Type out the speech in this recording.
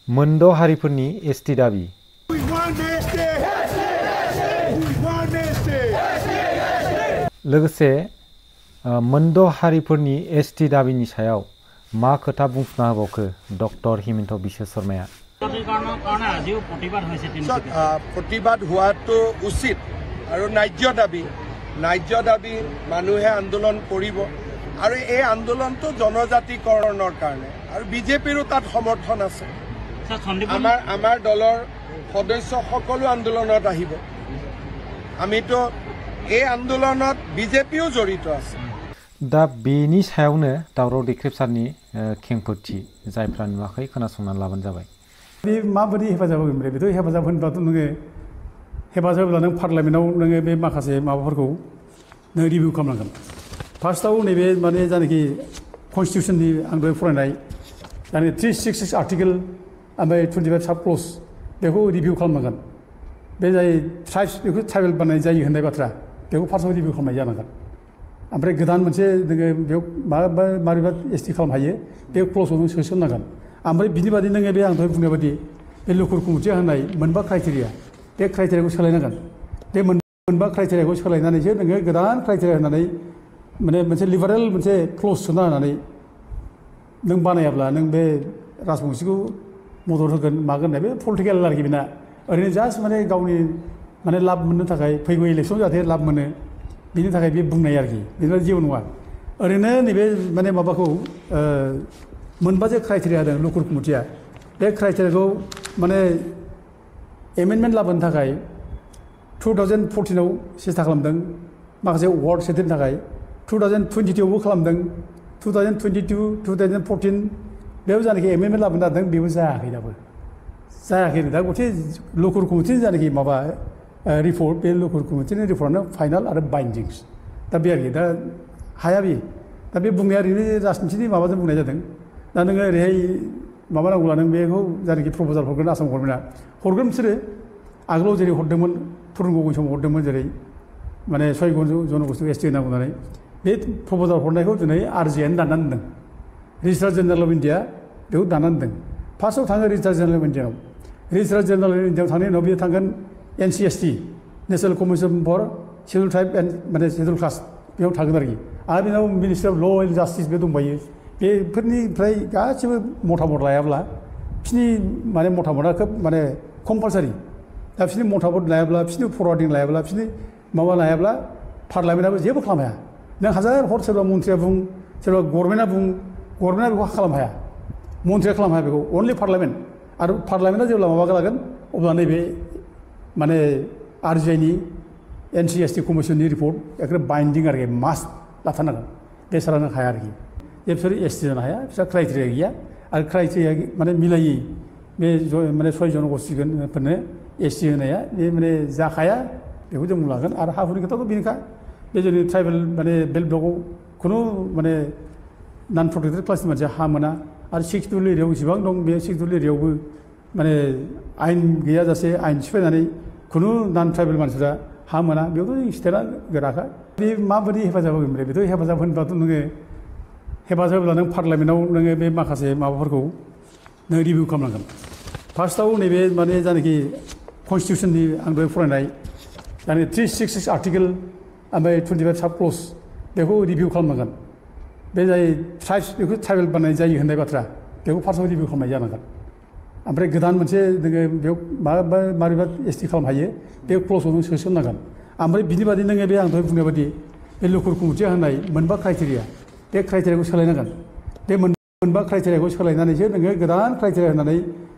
मोनद' हारिफोरनि एसटि दाबि लोगोसे मोनद' हारिफोरनि एसटि दाबिनि सायाव मा खोथा बुंफुरना होबावखो डक्टर हिमन्त बिश्व शर्माया प्रतिबाद হোৱাটো উচিত আৰু ন্যায্য দাবী মানুহে আন্দোলন কৰিব আৰু এই আন্দোলনটো জনজাতিকৰণৰ কাৰণে আৰু বিজেপিৰো তাত সমৰ্থন আছে আমাৰ দলৰ সদস্য সকলো আন্দোলনত আহিব আমিতো এই আন্দোলনত বিজেপিও জড়িত আছে दा बेनि सायावनो दावराव देख्रेबसारनि खेंफोरथि जायफ्रा नुवाखै खोनासंनानै लाबानो जाबाय बे माबायदि हेफाजाब होगोन बेथ' हेफाजाब होनबाथ' नोङो हेफाजाब होब्ला नों पार्लामेन्टआव नोङो बे माखासे माबाफोरखौ नों रिभिउ खालामनांगोन फार्स्टआव नैबे माने जायनाखि कनस्टिटिउसननि आं दहाय फरायनाय जायनाखि 366 आर्टिकेल ओमफ्राय 25 साब क्लज बेखौ रिभिउ खालामनांगोन बे जाय ट्राइब्स बेखौ ट्राइबेल बानायनाय जायो होननाय बाथ्रा बेखौ फार्स्टआव रिभिउ खालामनाय जानांगोन ओमफ्राय गोदान मोनसे नोङो बेयाव माबोरैबा एसटि खालामनो हायो बे क्लजआव नों सोसननांगोन ओमफ्राय बिनि बादि नोङो बे आं दहाय बुंनाय बादि बे लकुर कमिटिया होनाय मोनबा क्राइटेरिया बे क्राइटेरियाखौ सोलायनांगोन बे मोनबा क्राइटेरियाखौ सोलायनानैसो नोङो गोदान क्राइटेरिया होनानै माने मोनसे लिबारेल मोनसे क्लज सोना होनानै नों बानायाब्ला नों बे राजबंशिखौ मदद होगोन मागोन होननाय बे पलिटिकेल आरोखि बेना ओरैनो जास्ट माने गावनि माने लाब मोननो थाखाय फैगौ इलेक्सन जाहाथे लाब मोनो बिनि थाखाय बे बुंनाय आरोखि बेनिफ्राय जेबो नङा ओरैनो नैबे माने माबाखौ मोनबा जे क्राइटेरिया होदों लकुर कमिटिया बे क्राइटेरियाखौ माने एमेन्डमेन्ट लाबोनो थाखाय 2014आव सेस्था खालामदों माखासे वार्ड सेटनि थाखाय 2022आवबो खालामदों 2022 2014 बेयाव जानाखि एमेन्डमेन्ट लाबोनो नागिरदों बेबो जायाखै दाबो जायाखै दा गथे लकुर कमिटिनि जानाखि माबा रिपर्ट बे लकुर कमिटिनि रिपर्टआनो फाइनाल आरो बाइन्डिंस दा बे आरोखि दा हाया बे दा बे बुंनाया ओरैनो राजनिथिनि माबाजों बुंनाय जादों दा नोङो ओरैहाय माबा नांगौब्ला नों बेखौ जायनाखि प्रप'जाल हरगोन आसाम गभर्नमेन्टआ हरगोन बिसोरो आगोलाव जेरै हरदोंमोन थुरुं गगৈ समाव हरदोंमोन जेरै माने 6 जनगोष्ठी एसटि होनांगौ होननानै बे प्रप'जाल हरनायखौ दिनै आरजिआइआनो दाननानै दोनदों रेजिस्ट्रार जेनेरेल अफ इन्डिया बेखौ दाननानै दोनदों फार्स्टआव थाङो रेजिस्ट्रार जेनेरेल अफ इन्डियाआव रेजिस्ट्रार जेनेरेल अफ इन्डियाआव थांनायनि उनाव बियो थांगोन NCST national commission for schedule tribe and माने शेड्युल कास्ट बेयाव थागोन आरोखि आरो बेनाव ministry of law and justice बे दंबायो बेफोरनिफ्राय गासिबो मतामत लायाब्ला बिसोरनि माने मतामतआ खोब माने कम्पालसारि दा बिसोरनि मतामत लायाब्ला बिसोरनि फरवार्डिं लायाब्ला बिसोरनि माबा लायाब्ला पार्लामेन्टआबो जेबो खालामनो हाया नों हाजार हर सोरबा मन्थ्रिया बुं सोरबा गभर्नमेन्टआ बेखौ खालामनो हाया मन्थ्रिया खालामनो हाया बेखौ अनलि पार्लामेन्ट आरो पार्लामेन्टआ जेब्ला माबा लागोन अब्ला नैबे माने आरजिआइनि NCST कमिसननि रिपर्ट एकदम बाइन्डिं आरोखि मास्ट लाथारनांगोन बे सारानो हाया आरोखि बिसोर एसटि जानो हाया बिसोर क्राइटेरिया गैया आरो क्राइटेरिया माने मिलायै बे माने 6 जनगोष्ठीफोरनो एसटि होनाया बे माने जाखाया बेखौ जों बुंलांगोन आरो हा हुनि खोथाथ' बेनोखा बे जोंनि ट्राइबेल माने बेल्ट ब्लकआव खुनु माने नन प्रटेक्टेड क्लासनि मानसिया हा मोना आरो 6 शेड्युल एरियायाव जेसेबां दं बे 6 शेड्युल एरियायावबो माने आयेन गैयाजासे आयेन सिफायनानै खुनु नन ट्राइबेल मानसिफ्रा हा मोना बेयावथ' जों स्टेटआ गोराखा बे माबायदि हेफाजाब होगोन बेथ' हेफाजाब होनबाथ' नोङो हेफाजाब होब्ला नों पार्लामेन्टआव नोङो बे माखासे माबाफोरखौ नों रिभिउ खालामनांगोन फार्स्टआव नैबे माने जायनाखि कनस्टिटिउसननि आं दहाय फरायनाय जायनाखि 366 आर्टिकेल ओमफ्राय 25 साब क्लज बेखौ रिभिउ खालामनांगोन बे जाय ट्राइब्स बेखौ ट्राइबेल बानायनाय जायो होननाय बाथ्रा बेखौ फार्स्टआव रिभिउ खालामनाय जानांगोन ओमफ्राय गोदान मोनसे नोङो बेयाव माबोरैबा एसटि खालामनो हायो बे क्लजआव नों सोसननांगोन ओमफ्राय बिनि बादि नोङो बे आं दहाय बुंनाय बादि बे लकुर कमिटिया होनाय मोनबा क्राइटेरिया बे क्राइटेरियाखौ सोलायनांगोन बे मोनबा क्राइटेरियाखौ सोलायनानैसो नोङो गोदान क्राइटेरिया होनानै